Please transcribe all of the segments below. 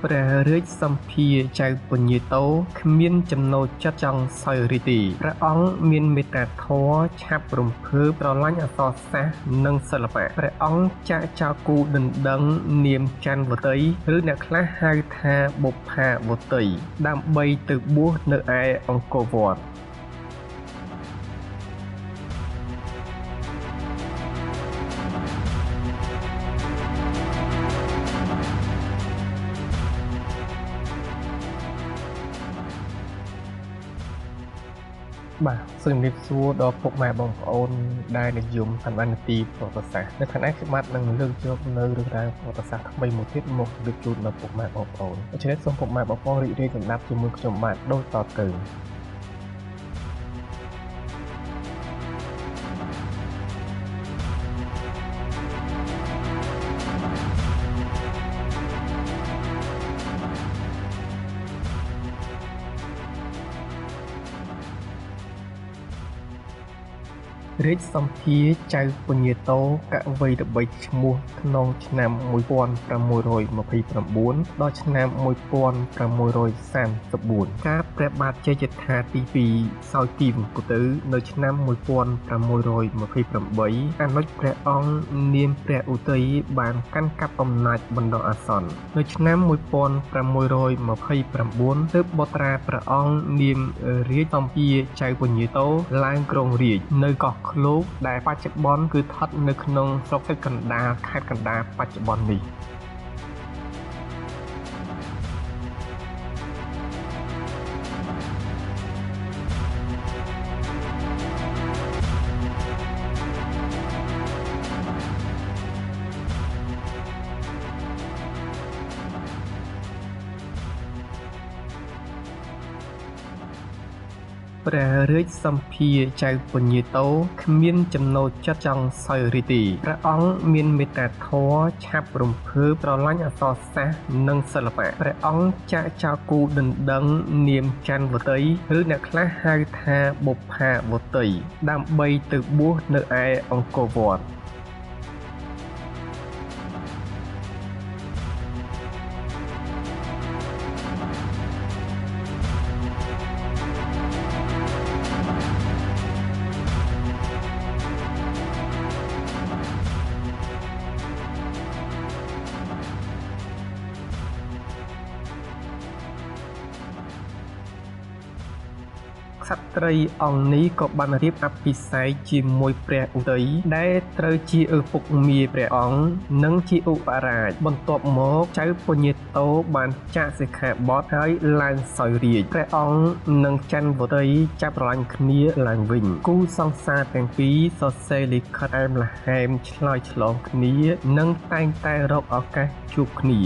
ព្រះរាជសម្ភារចៅពញាតោគ្មានចំណូលចិត្តចង់សោយរាជ្យទេព្រះអង្គមានមេត្តាធម៌ឆាប់រំភើបស្រឡាញ់អក្សរសាស្ត្រនិងសិល្បៈព្រះអង្គចាកចោលគូដណ្ដឹងនាមច័ន្ទវតីឬអ្នកខ្លះហៅថាបុប្ផាវតីដើម្បីទៅបួសនៅឯអង្គរវត្តបាទសូមជម្រាបសួរដល់ពុកម៉ែបងប្អូនដែលនិយមតាមដាននីតិប្រវត្តិសាស្ត្រនៅថ្ងៃនេះខ្ញុំបាទនឹងលើកយកនៅរឿងរ៉ាវប្រវត្តិសាស្ត្រថ្មីមួយទៀតមកជម្រាបជូនដល់ពុកម៉ែបងប្អូនដូច្នេះសូមពុកម៉ែបងប្អូនរីករាយស្ដាប់ជាមួយខ្ញុំបាទដូចតទៅរាជសម្ភារចៅពញាតោកវីល្បីឈ្មោះក្នុងឆ្នាំ1629ដល់ឆ្នាំ1634ការព្រះបាទជ័យជេដ្ឋាទី2សោយទីវង្គតទៅនៅឆ្នាំ1628អនុជព្រះអង្គនាមព្រះឧទ័យបានកាន់កាប់អំណាចបណ្ដោះអាសន្ននៅឆ្នាំ1629ទើបបុត្រាព្រះអង្គនាមរាជសម្ភារចៅពញាតោឡើងគ្រងរាជ្យនៅកោះឃ្លោកដែលបច្ចុប្បន្នគឺស្ថិតនៅក្នុងស្រុកកណ្ដាលខេត្តកណ្ដាលបច្ចុប្បន្ននេះព្រះរាជសម្ភារចៅពញាតោគ្មានចំណូលចិត្តចង់សោយរាជ្យទេព្រះអង្គមានមេត្តាធម៌ឆាប់រំភើបស្រឡាញ់អក្សរសាស្ត្រនិងសិល្បៈព្រះអង្គចាកចោលគូដណ្ដឹងនាមច័ន្ទវតីឬអ្នកខ្លះហៅថាបុប្ផាវតីដើម្បីទៅបួសនៅឯអង្គរវត្តក្សត្រីអង្គនេះក៏បានរៀបអភិសេកជាមួយព្រះឧទ័យដែលត្រូវជាឪពុកមាព្រះអង្គនិងជាឧបរាជបន្ទាប់មកចៅពញាតោបានចាកសិក្ខាបទហើយឡើងសោយរាជ្យព្រះអង្គនិងច័ន្ទវតីចាប់ប្រឡាញ់គ្នាឡើងវិញគូសង្សារទាំងពីរសរសេរលិខិតអែមល្ហែមឆ្លើយឆ្លងគ្នានិងតែងតែរកឱកាសជួបគ្នា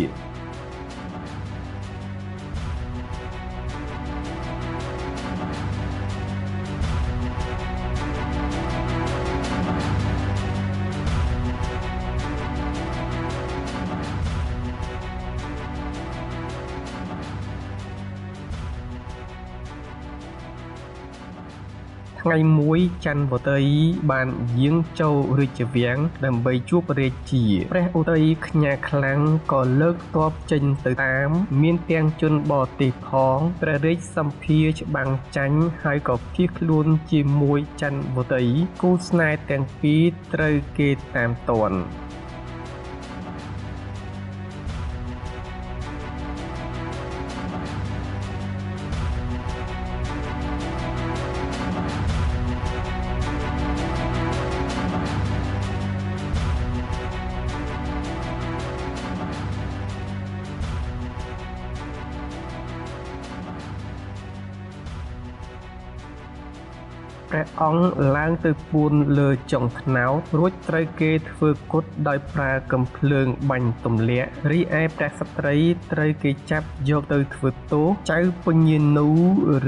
ថ្ងៃមួយច័ន្ទវតីបានយាងចូលរាជវាំងដើម្បីជួបរាជាព្រះឧទ័យខ្ញាខ្លាំងក៏លើកទ័ពចេញទៅតាមមានទាំងជនបរទេសផងព្រះរាជសម្ភារច្បាំងចាញ់ហើយក៏ភៀសខ្លួនជាមួយច័ន្ទវតីគូស្នេហ៍ទាំងពីរត្រូវគេតាមទាន់ព្រះអង្គឡើងទៅពួនលើចុងថ្នោតរួចត្រូវគេធ្វើគុតដោយប្រើកាំភ្លើងបាញ់ទម្លាក់រីឯព្រះស្ត្រីត្រូវគេចាប់យកទៅធ្វើទោសចៅពញានូ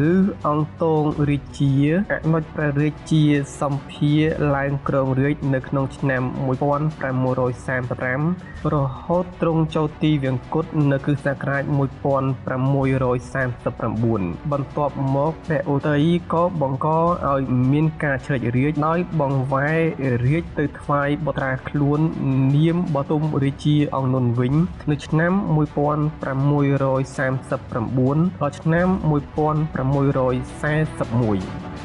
ឬអង្គទងរាជាអនុជព្រះរាជាសម្ភារឡើងគ្រងរាជ្យនៅក្នុងឆ្នាំ1535រហូតទ្រង់ចូលទីវង្គតនៅគ.សករាជ1639បន្ទាប់មកព្រះឧទ័យក៏បង្កឲ្យ មានការជ្រែករាជ ដោយបង្វែររាជទៅថ្វាយបុត្រាខ្លួននាមបទុមរាជាអង្គនន់វិញ នៅឆ្នាំ 1639 ដល់ឆ្នាំ 1641។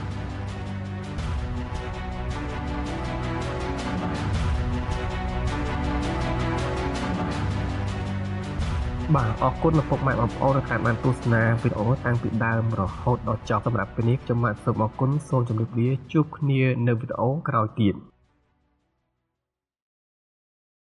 បាទ អរគុណដល់ពុកម៉ែបងប្អូនដែលតាមបានទស្សនាវីដេអូតាំងពីដើមរហូតដល់ចប់។ សម្រាប់ពេលនេះខ្ញុំបាទសូមអរគុណ សូមជម្រាបលា ជួបគ្នានៅវីដេអូក្រោយទៀត។